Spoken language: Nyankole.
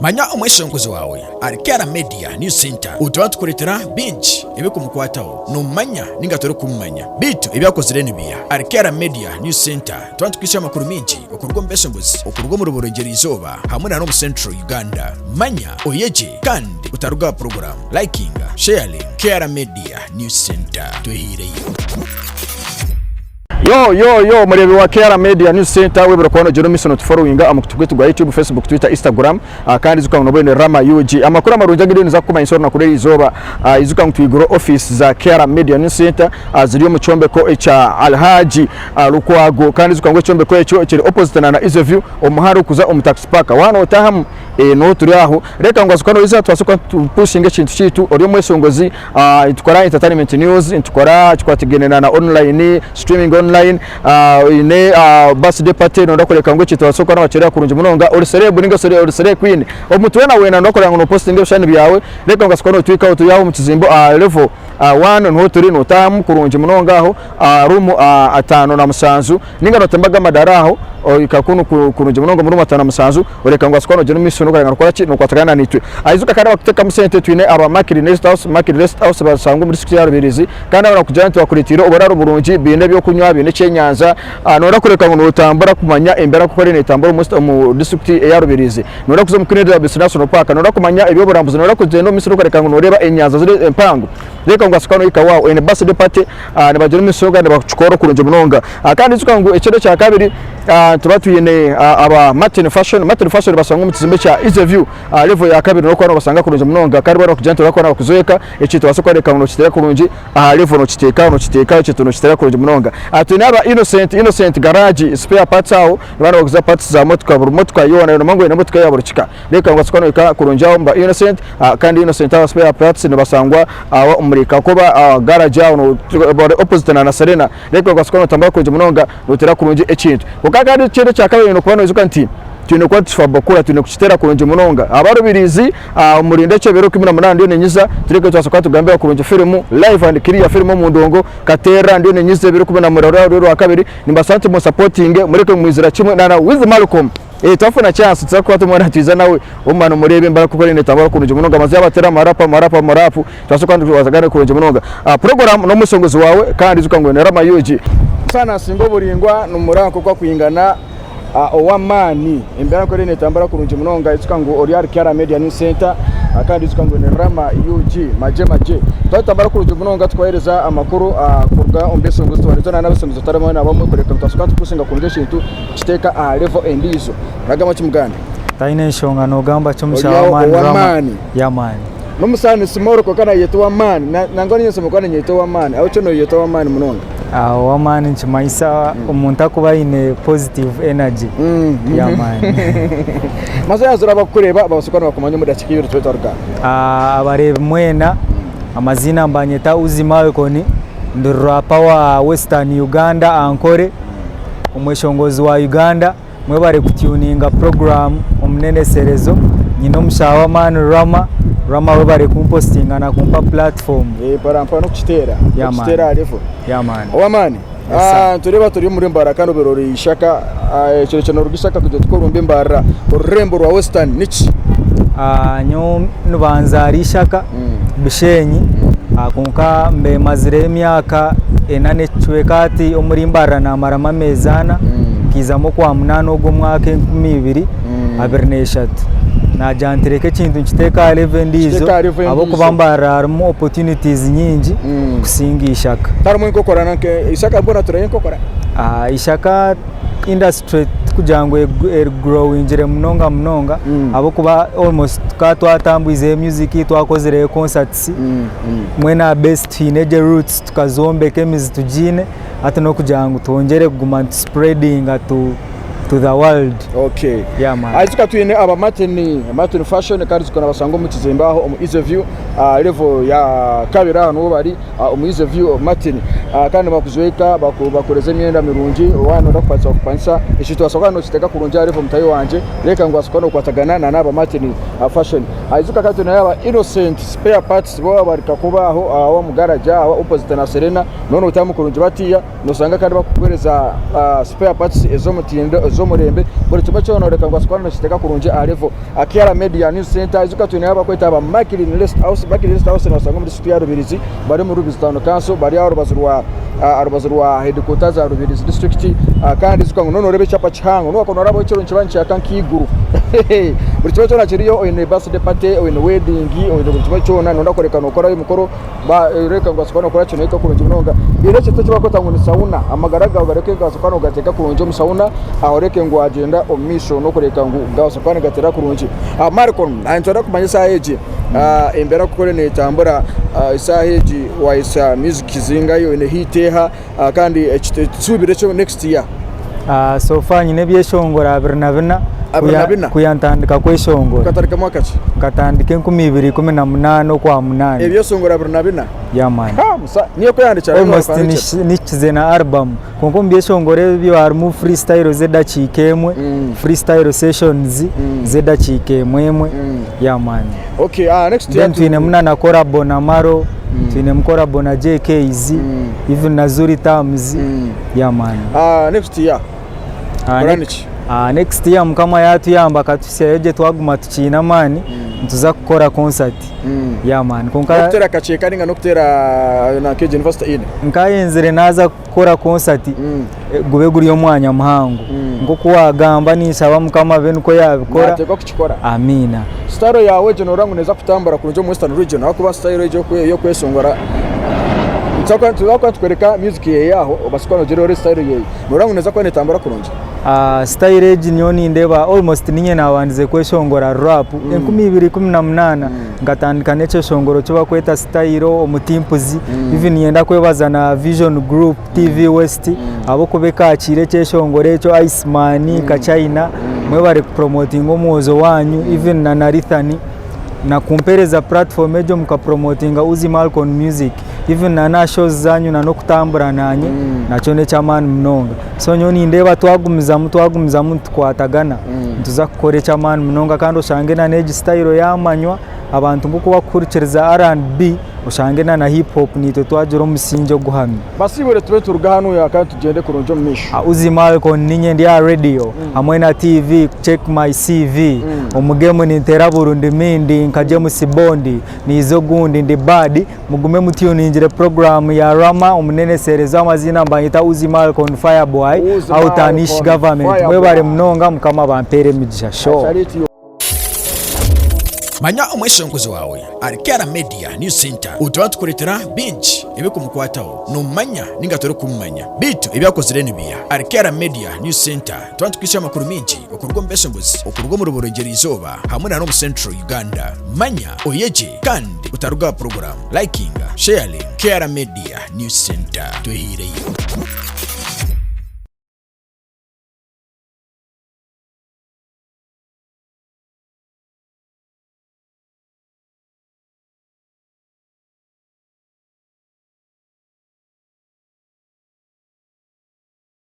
Manya omweshongozi waawe ahari Kara Media News Centre otuba nitukureetera bingi ebirikumukwataho. Noomumanya ninga torikumumanya? Beitu ebi akozire nibiiha? Ahari Kara Media News Centre nituba nitukuhitsya amakuru maingi okuruga omu beshongozi, okuruga omuri Burengyerwa Izooba hamwe na n'omu Central Uganda. Manya, oyegye kandi otaruga aha puroguraamu. Likinga, sharinga, Kara Media News Centre. Twehaireyo. Yo yo yo mureebi wa KR Media News Center webare kuba nogyenda omu maisho notuforowinga aha mukutu gwaitu gwa YouTube, Facebook, Twitter, Instagram ah, kandi ijuka ngu noba oine Rama UG. Amakuru amarungi agu ndiyo ninza kukumanyisa orunaku rw'erizooba ah, ijuka ngu twigure office za KR Media News Center ah, ziri omu kyombeko ekya Alhaji ah, Lukwago kandi ijuka ngu ekyombeko ekyo kiri opposite na na Easy View omu muhanda ogurikuza omu Taxi Park. Waaba notahamu eh, niho turi aho. Reka ngu azuka noija tubaase kuba nitupushinga ekintu kyaitu ori omweshongozi Nitukora entertainment news, nitukora ekikwatagaine na online, streaming online, oine birthday party noyenda kureka ngu ekintu babaase kuba nibakireeba kurungi munonga, ori celeb ninga ori slay queen, omuntu weena weena noyenda kureba ngu nopositinga ebishushani byawe, reka ngu obaase notwikaho turi aho omu kizimbe aha level one niho turi notahamu kurungi munonga aho aha room 57 ninga notemba aga amadaara aho ohika kunu kurungi munonga omu room 57 oreka ngu asukwa nogyenda omu maisho nokureeba ngu nokora ki nokwatagana naitwe. Aijuka kandi abakuteekamu sente twine aba Makiri Rest House, Makiri Rest House basangwa omu district ya Rubirizi kandi aba nakugira nti bakureteire oburaaro burungi baine ebyokunywa baine ekyenyanja noyenda kureka ngu notambura kumanya embeera nkoku eriyo netambura omu district eya Rubirizi noyenda kuza omu Queen Elizabeth National Park noyenda kumanya ebyoburambuzi noyenda kugyenda omu maisho nokureka ngu noreeba enyanja ziri empango reka ngu asukwa nohika waawe oine birthday party nibagyenda omu maisho nibakikora kurungi munonga kandi ijuka ngu ekiro ekyakabiri Nituba twine aba Martin Fashion, Martin Fashion nibashangwa omu kizimbe kya Easy View aha level ya kabiri nokuba nobasanga kurungi munonga kandi boona kugira nti barakuba nibakuzweka ekintu obaase kworeka ngu nokiteera kurungi aha level nokiteeka nokiteeka ekintu nokiteera kurungi munonga. Twine aba Innocent, Innocent Garage spare parts aho nibaba nibaguza parts za motoka buri motoka yoona yoona nomanya ngu oine emotoka eya buri kika reka ngu obaase kuba nohika kurungi aho omu ba Innocent kandi Innocent aba spare parts nibashangwa aho omuri Kakoba garage aho bari opposite na Serena. Reka okubaasa kuba nootambura kurungi munonga, nooteera kurungi ekintu. Kwonka kandi ekindi ekya kabiri oine kuba noijuka nti twine kuba nitushwabakura, twine kukiteera kurungi munonga. Abarubiriizi omuri ndekye ebiro 18 ndiyo ninyiza, tureke tubaase kuba nitugambira kurungi firimu live and clear, firimu omu ndongo, Kateera ndiyo ninyiza ebiro 19 orwe Orwakabiri, nimbaasa nti munsapotinge mureke mwizira kimwe na na with Malcolm. Eh, twafuna chance tuza kuba tumwe natwiza nawe omumano mureebe embara kuko netambura kurungi munonga amazi yabatera amarapa amarapa amarapu tubase kuba nitukwatagana kurungi munonga. Ah, program n'omweshongozi wawe kandi ijuka ngu ni Rama UG. Omusaana asinga oburingwa nomuraba nkoku akwingana ah, ow'amaani embeera nku eriyo netambura kurungi munonga ijuka ngu ori ahari Kyara Media News Center ah, kandi ijuka ngu ni Rama UG magye magye. Twatambura kurungi munonga tukubahereza amakuru ah, kuruga omu beshongozi tubareetera na n'abeshongozi batari bamwe na bamwe kureka ngu tubase kuba nitupusinga kurungi ekintu. Kiteeka aha level endiijo. Nagamba ki muganda? Taine nshonga nogamba ki Ori omushaho aho w'amaani Rama ow'amaani. y'amaani. N'omusaani small kwonka nayeyeta ow'amaani. Nangwa niinye nshoboire kuba ninyeyeta ow'amaani ahabw'okuba noyeyeta ow'amaani munonga. Ow'amaani nikimanyisa omuntu akuba aine positive energy y'amaani. Mazima yaazire abakukureeba babaase kuba nibakumanya omu dakiika ibiri tube twaruga aha. Abareebi mwena amaziina nibanyeta Uzi Malcon ndi rapper wa Western Uganda Ankole. Omweshongozi wa Uganda mwebare kutuninga puroguramu omuneneserezo nyine omushaho w'amaani Rama, Rama webare kumpositinga na kumpa puratifomu. Mpora n'okukiteera, okukiteera aha level. Yeah man. Ow'amaani. Yes sir. Nitureeba turi omuri Mbarara kandi obaire ori Ishaka, ekiro kye noruga Ishaka kugira oti korumbe Mbarara, orurembo rwa Western niki? Nyowe nibanzaara Ishaka, Bushenyi kwonka mbaire mazireyo emyaka ena n'ekicweka hati omuri Mbarara naamaramu ameezi ana, nkaizamu Okwamunaana ogu omwaka 2023. Naagira nti reka ekintu nkiteeke aha level endiijo Nkiteeke aha level endiijo. ahabw'okuba Mbarara harimu opportunities nyingi kusinga Ishaka. Tiharimu enkokora nanka Ishaka boona turayo enkokora? Ishaka industry tikugira ngu egurowingire munonga munonga ahabw'okuba almost tukaba twatambwizeyo music, twakozireyo concerts, mbwenu aha base twine gye roots tukazombeka emizi tugiine, hati n'okugira ngu twongyere kuguma nitu spreadinga to to the world. Okay. Yeah man. Ayizuka twine aba Martin, Martin Fashion kandi zikona basanga omu kizimbe aho omu Easy View uh, level ya kabiri aho niho bari uh, omu Easy View Martin uh, kandi bakuzweka baku, bakureza emyenda mirungi wana odakukwatisa kupanisa ekintu wasobola nokiteka kurungi aha level mutayi wangye reka ngu wasobola nokwatagana na n'aba Martin. Fashion. Ijuka kandi twine aba Innocent Spare Parts bo bari Kakoba aho aho omu garage aho opposite na Serena noona otaamu kurungi batiya nosanga kandi bakukuhereza spare parts ez'omutindo ez'omurembe buri kimwe kyona oreka ngu kuba nokiteeka kurungi aha level. Kiara Media News Center ijuka twineyo abakweta aba Macklin Rest House, Macklin Rest House nosanga omuri district ya Rubirizi bari omuri Rubirizi Town Council bari aha rubaju rwa aha rubaju rwa headquarter za Rubirizi district kandi ijuka ngu noona oreeba ekyapa kihango noba norabaho ekiro nikiba nikyaka nk'eiguru buri kimwe kyona kiriyo oine birthday party oine wedding oine buri kimwe kyona noyenda kureka nokorayo emikoro oreka ngu kuba nokora kinu eka kurungi munonga baine ekintu eki barikweta ngu ni sauna amagara gaawe gareke gabaasa kuba nogateeka kurungi omu sauna oreke ngu wagyenda omu maisho n'okureka ngu gabaasa kuba nigateera kurungi. Malcolm nitwenda kumanya eshaaha egi embeera ku eriyo netambura eshaaha egi wahitsya music zingahi oine hit eha kandi ekisuubiro ekyo next year? So far nyine ebyeshongoro 24 24? kwiha ntandika kweshongora. Okatandika mwaka ki? Nkatandika 2018 Okwamunaana. Ebyeshongoro 24? Yeah man. Ha musa niyo okweyandikira Almost nihikize na album. Kwonka omu byeshongoro ebyo harimu freestyle z'edakiika emwe, freestyle sessions z'edakiika emwe emwe. Yeah man. Okay, next year Then twinemu na na collabo na Maro, twinemu collabo na JKs, even na Zuri Terms. Yeah man. Next year plan ki? Next year Mukama yatuyamba akatuhitsyayo gye twaguma tukiine amaani, nituza kukora concert. Yeah man. Kwonka N'okuteera Kakyeka ninga n'okuteera nanka egyo University Inn? Nkayenzire naaza kukora concert gube guri omwanya muhango. Nk'oku waagamba ninshaba Mukama abe nikwo yaabikora. Naateekwa kukikora. Amiina. Style yaawe egyo noorora ngu neeza kutambura kurungi omu Western Region ahabw'okuba style egyo ey'okweshongora nituza kuba nitukworeka music yeeye aho obaase kuba noogira ori style yeeye. Noorora ngu neeza kuba neetambura kurungi? Style egi nyowe nindeeba almost niinye naabandize kweshongora rap. 2018 nkatandika n'ekyeshongoro eki barikweta Style Omutimpuzi. Even niinyenda kwebaza na Vision Group TV West ahabw'okuba ekaakiire ekyeshongoro ekyo, Iceman, Kachina, mwebare kupromotinga omwojo waanyu even na Narithani. Na kumpereza platform egyo muka promotinga Uzi Malcon music even na n'aha shows zanyu na n'okutambura nanye nakyo n'eky'amaani munonga. So nyowe nindeeba twagumizamu twagumizamu nitukwatagana nituza kukora eky'amaani munonga kandi oshange na n'egi style yamanywa abantu nk'oku bakuhurikiriza R&B oshange na na hip hop naitwe twagira omusingye oguhami. Basiibure tube nituruga hanu kandi tugyende kurungi omu maisho. Uzi Malcon ninye ndi aha radio hamwe na TV check my CV omu game nintera burundi mindi nka James Bond niiza ogundi ndi bad mugume mutuningire program ya Rama omunenesereza amaziina nibanyeta Uzi Malcon Fireboy Uzi out Anish Malcon government Fireboy. mwebare munonga mukama abampere emigisha sure. Salute you. Manya omweshongozi waawe ahari Kara Media News Center. Otuba nitukureetera bingi ebirikumukwataho. Noomumanya ninga torikumumanya. Beitu ebi akozire nibiiha? Ahari Kara Media News Center nituba nitukuhitsya amakuru maingi okuruga omu beeshongozi, okuruga omuri Burengyerwa Izooba hamwe na n'omu Central Uganda. Manya, oyegye kandi otaruga aha puroguraamu. Likinga, sharinga. Kara Media News Center. Twehaireyo.